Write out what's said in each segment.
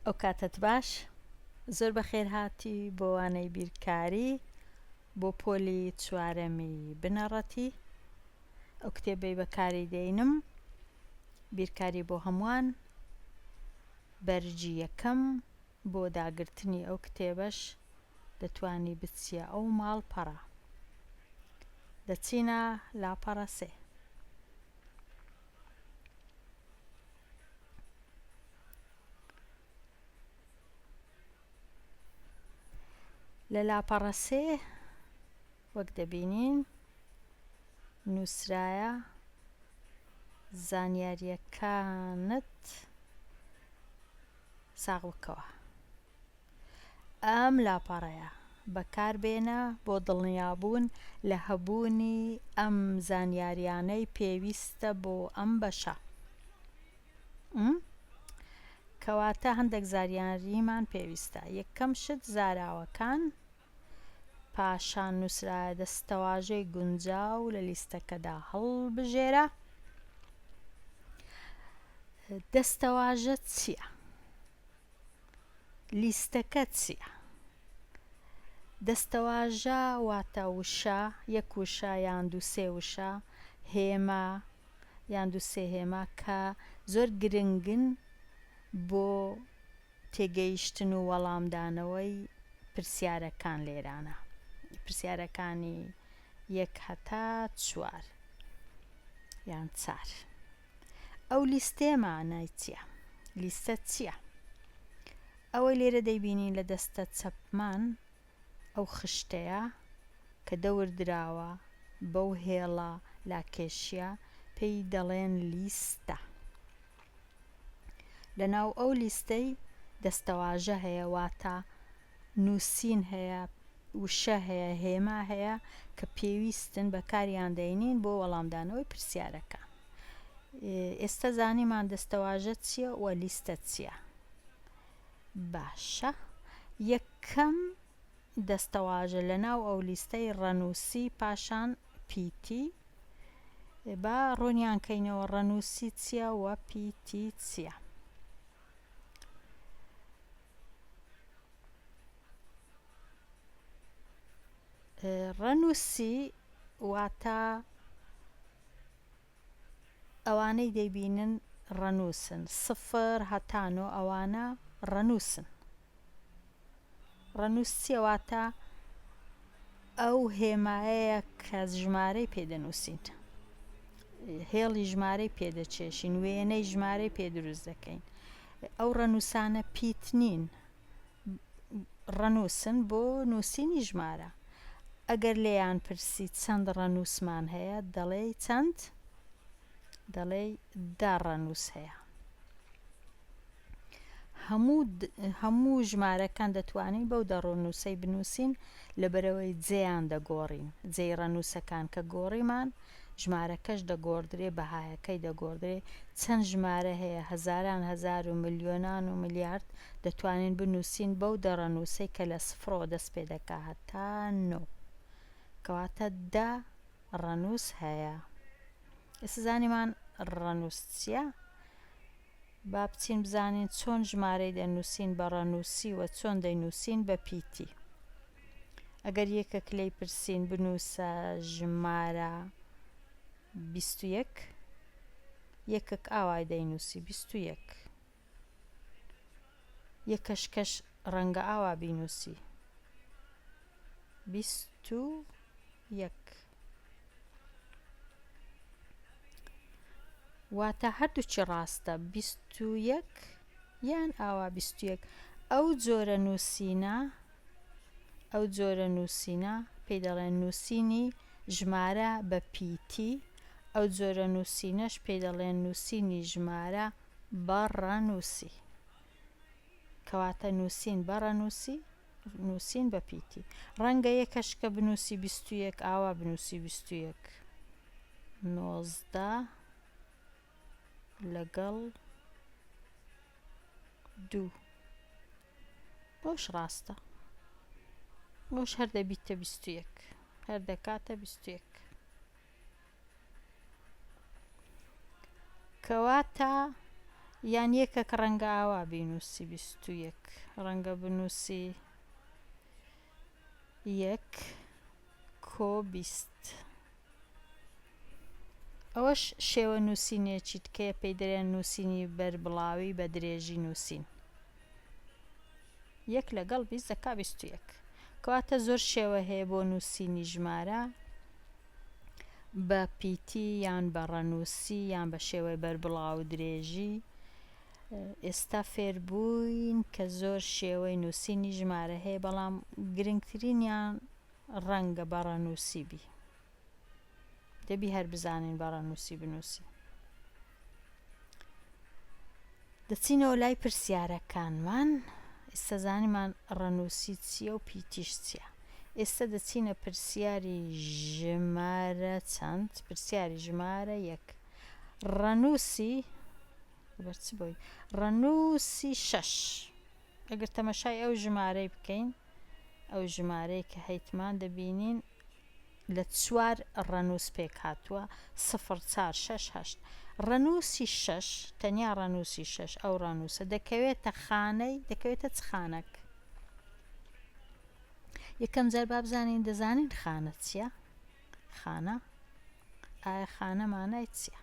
ئەو کاتەت باش زۆر بەخێرهاتی بۆ وانەی بیرکاری بۆ پۆلی چوارەمی بنەڕەتی ئەو کتێبەی بەکاری دێنم بیرکاری بۆ هەمووان بەرگی یەکەم بۆ داگرتنی ئەو کتێبەش دەتوانی بچیە ئەو ماڵپەڕە دەچینە لاپەڕە سێ. لە لاپەڕە سێ وەک دەبینین نووسرایە زانیارییەکانت ساغ بکەوە. ئەم لاپەڕەیە بەکاربێنە بۆ دڵنیابوون لە هەبوونی ئەم زانیاریانەی پێویستە بۆ ئەم بەشە. کەواتە هەندێک زاریاریمان پێویستە. یەکەم شت زاراوەکان، پاشان نووسرایە دەستەواژەی گونجاو لە لیستەکەدا هەڵبژێرە. دەستەواژە چییە؟ لیستەکە چییە؟ دەستەواژە واتە وشە، یەک وشە یان دوو سێ وشە، هێما یان دوو سێ هێما کە زۆر گرنگن بۆ تێگەیشتن و وەڵامدانەوەی پرسیارەکان لێرانە پرسیارەکانی یەک هەتا چوار یان چار. ئەو لیستەیە مانای چیە؟ لیستە چیە؟ ئەوەی لێرە دەیبینین لە دەستە چەپمان ئەو خشتەیە کە دەور دراوە بەو هێڵە لاکێشیە پێی دەڵێن لیستە. لەناو ئەو لیستەی دەستەواژە هەیە واتە نووسین هەیە، وشە هەیە، هێما هەیە کە پێویستن بەکاریان دەینین بۆ وەڵامدانەوەی پرسیارەکان. ئێستا زانیمان دەستەواژە چییە و لیستە چییە. باشە یەکەم دەستەواژە لەناو ئەو لیستەی ڕەنووسی پاشان پیتی با ڕوونیان کەینەوە ڕەنووسی چییە و پیتی چییە. ڕەنووسی واتە ئەوانەی دەیبینن ڕەنووسن، سفر هەتا نۆ ئەوانە ڕەنووسن. ڕەنووس چییە؟ واتە ئەو هێمایەیە کە ژمارەی پێ دەنووسین، هێڵی ژمارەی پێ دەکێشین، وێنەی ژمارەی پێ دروست دەکەین. ئەو ڕەنووسانە پیت نین، ڕەنووسن بۆ نووسینی ژمارە. ئەگەر لێیان پرسی چەند ڕەنووسمان هەیە، دەڵێی چەند؟ دەڵێی دە ڕەنووس هەیە. هەموو هەموو ژمارەکان دەتوانین بەو دە ڕەنووسەی بنووسین، لەبەرئەوەی جێیان دەگۆڕین. جێی ڕەنووسەکان کە گۆڕیمان، ژمارەکەش دەگۆڕدرێ، بەهایەکەی دەگۆڕدرێ، چەند ژمارە هەیە هەزاران هەزار و ملیۆنان و ملیارد دەتوانین بنووسین بەو دە ڕەنووسەی کە لە سفرەوە دەست پێ دەکا هەتا نۆ کەواتە دە ڕەنووس هەیە. ئێستا زانیمان ڕەنووس چییە؟ با بچین بزانین چۆن ژمارەی دەنووسین بە ڕەنووسی و چۆن دەینووسین بە پیتی. ئەگەر یەکەک لێی پرسین بنووسە ژمارە 21 یەکەک ئاوای دەینووسی 21 یەکەشکەش ڕەنگە ئاوا بینووسی 21 واتە هەردووکی ڕاستە 21 یان ئاوا 21 ئەو جۆرە نووسینە ئەو جۆرە نووسینە پێی دەڵێن نووسینی ژمارە بە پیتی ئەو جۆرە نووسینەش پێی دەڵێن نووسینی ژمارە بە ڕەنووسی کەواتە نووسین بە ڕەنووسی نووسین بە پیتی. ڕەنگە یەکەشکە بنووسی 21 ئاوا بنووسی 21 19 لەگەڵ دوو بۆش ڕاستە بۆش هەر دەبیتە 21 هەر دەکاتە 21 کەواتە. یان یەکەک ڕەنگە ئاوا بینووسی 21 ڕەنگە بنووسی یەک کۆ 20 ئەوەش شێوە نووسینێکی تکەیە پێی دەرێن نووسینی بەربڵاوی بە درێژی نووسین. یەک لەگەڵ 20 دەکا 21. کەواتە زۆر شێوە هەیە بۆ نووسینی ژمارە بە پیتی یان بە ڕەنووسی یان بە شێوەی بەربڵاو و درێژی. ئێستا فێربووین کە زۆر شێوەی نووسینی ژمارە هەیە بەڵام گرنگترینیان ڕەنگە بە ڕەنووسی بی. دەبی هەر بزانین بە ڕەنووسی بنووسین. دەچینەوە لای پرسیارەکانمان. ئێستا زانیمان ڕەنووسی چییە و پیتیش چییە. ئێستا دەچینە پرسیاری ژمارە چەند؟ پرسیاری ژمارە یەک. ڕەنووسی لەبەر چ بۆی ڕەنووسی شەش. ئەگەر تەمەشای ئەو ژمارەی بکەین ئەو ژمارەی کە هەیتمان دەبینین لە چوار ڕەنووس پێکهاتووە، سفر، چار، شەش، هەشت. ڕەنووسی شەش، تەنیا ڕەنووسی شەش، ئەو ڕەنووسە دەکەوێتە خانەی، دەکەوێتە چ خانەک؟ یەکەم جار با بزانین دەزانین خانە چییە؟ خانە؟ ئایا خانە مانای چییە؟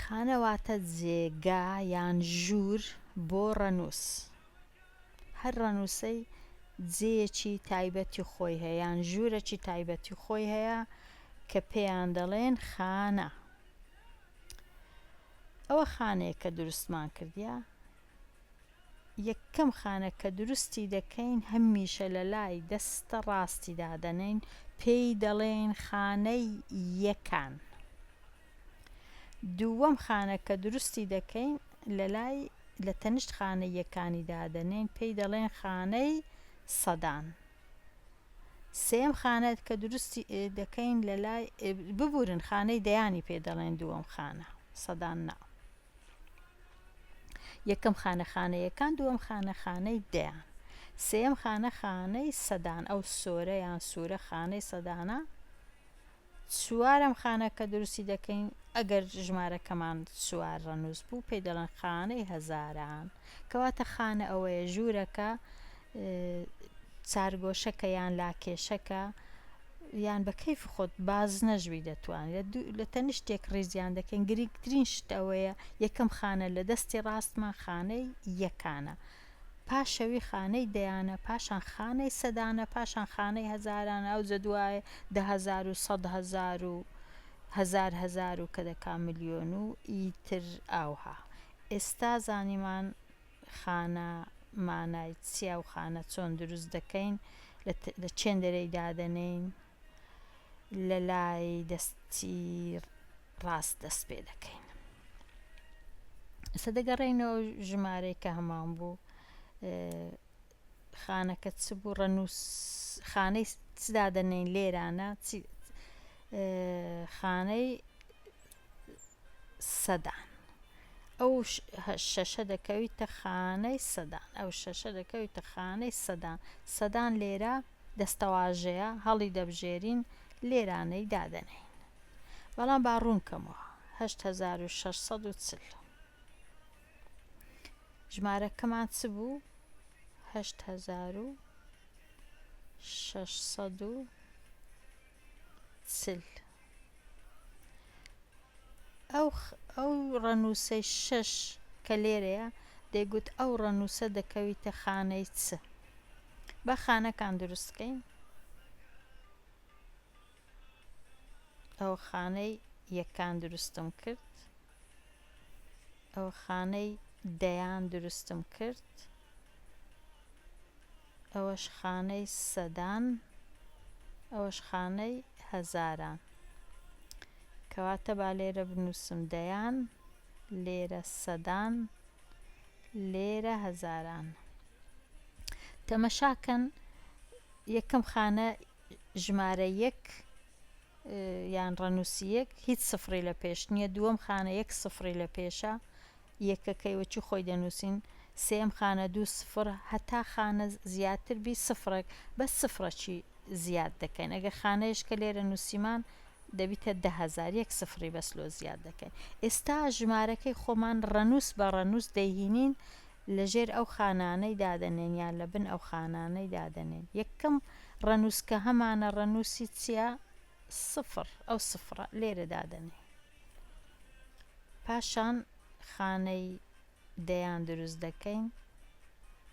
خانە واتە جێگا یان ژوور بۆ ڕەنووس. هەر ڕەنووسەی جێیەکی تایبەتی خۆی هەیە یان ژوورەکی تایبەتی خۆی هەیە کە پێیان دەڵێن خانە. ئەوە خانەیە کە دروستمان کردیە. یەکەم خانە کە دروستی دەکەین هەمیشە لە لای دەستە ڕاستی دادەنێین پێی دەڵێین خانەی یەکان. دووەم خانە کە دروستی دەکەین لە لای لە تەنیشت خانەی یەکانی دادەنێین پێی دەڵێن خانەی سەدان. سێیەم خانە کە دروستی دەکەین لە لای ببورن خانەی دەیانی پێ دەڵێن دووەم خانە سەدان نا. یەکەم خانە خانە یەکان دووەم خانە خانەی دەیان سێیەم خانە خانەی سەدان ئەو سۆرە یان سوورە خانەی سەدانە چوارەم خانە کە دروستی دەکەین ئەگەر ژمارەکەمان چوار ڕەنووس بوو پێی دەڵێن خانەی هەزاران کەواتە خانە ئەوەیە ژوورەکە چارگۆشەکە یان لاکێشەکە یان بە کەیف خۆت بازنەش بی دەتوانیت لە تەنیشتێک ڕیزیان دەکەین گرنگترین شت ئەوەیە یەکەم خانە لە دەستی ڕاستمان خانەی یەکانە پاشەوی خانەی دەیانە پاشان خانەی سەدانە پاشان خانەی هەزارانە ئەوجە دوایە 10000 و 100 هەزار و هەزار هەزار و کە دەکا ملیۆن و ئیتر ئاوها ئێستا زانیمان خانە مانای چیە و خانە چۆن دروست دەکەین لە چێندەرەی دادەنێین لە لای دەستی ڕاست دەست پێ دەکەین ئێستا دەگەڕێینەوە ژمارەی کە هەمان بوو خانەکە چ بوو ڕەنووس خانەی چ دادەنێین لێرانە چی خانەی سەدان ئەو شەشە دەکەویتە خانەی سەدان ئەو شەشە دەکەویتە خانەی سەدان سەدان لێرە دەستەواژەیە هەڵی دەبژێرین لێرانەی دادەنێین بەڵام با ڕوون کەمەوە 8640 ژمارەکەمان چ بوو؟ 8640 ئەو ئەو ڕەنووسەی شەش کە لێرەیە دەیگوت ئەو ڕەنووسە دەکەویتە خانەی چ؟ با خانەکان دروست کەین. ئەوە خانەی یەکان دروستم کرد. ئەوە خانەی دەیان دروستم کرد. ئەوەش خانەی سەدان ئەوەش خانەی هەزاران کەواتە با لێرە بنووسم دەیان لێرە سەدان لێرە هەزاران تەمەشاکەن یەکەم خانە ژمارە یەک یان ڕەنووسی یەک هیچ سفڕی لە پێش نییە دووەم خانە یەک سفڕی لە پێشە یەکەکەی وەکی خۆی دەنووسین سێیەم خانە دوو سفر هەتا خانە زیاتر بی سفرەک بەس سفرەکی زیاد دەکەین ئەگەر خانەیش کە لێرە نووسیمان. دەبیتە 10,000 یەک سفری بەس لۆ زیاد دەکەین. ئێستا ژمارەکەی خۆمان ڕەنووس بە ڕەنووس دەیهینین لە ژێر ئەو خانانەی دادەنێین یان لە بن ئەو خانانەی دادەنێین. یەکەم ڕەنووس کە هەمانە ڕەنووسی چییە؟ سفر، ئەو سفرە لێرە دادەنێین. پاشان خانەی دەیان دروست دەکەین.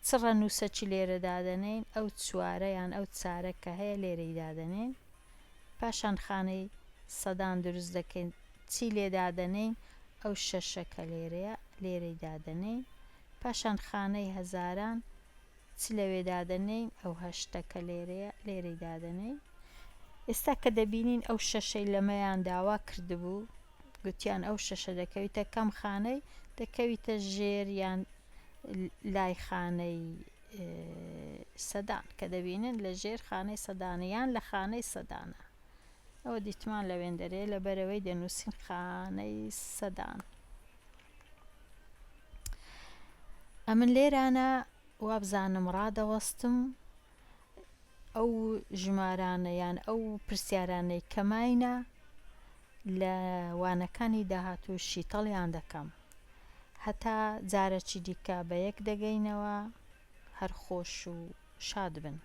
چ ڕەنووسەکی لێرە دادەنێین؟ ئەو چوارە یان ئەو چارە کە هەیە لێرەی دادەنێین. پاشان خانەی سەدان دروست دەکەین چی لێ دادەنێین ئەو شەشە کە لێرەیە لێرەی دادەنێین پاشان خانەی هەزاران چ لەوێ دادەنێین ئەو هەشتە کە لێرەیە لێرەی دادەنێین ئێستا کە دەبینین ئەو شەشەی لەمەیان داوا کردبوو گوتیان ئەو شەشە دەکەویتە کەم خانەی دەکەویتە ژێر یان لای خانەی سەدان کە دەبینن لە ژێر خانەی سەدانە یان لە خانەی سەدانە ئەوە دیتمان لەوێندەرێ لە بەرەوەی دەنووسین خانەی سەدان ئەمن لێرانە وابزانم ڕادەوەستم ئەو ژمارانە یان ئەو پرسیارانەی کەماینە لە وانەکانی داهاتوو شیتەڵیان دەکەم هەتا جارەکی دیکە بە یەک دەگەینەوە هەر خۆش و شاد بن.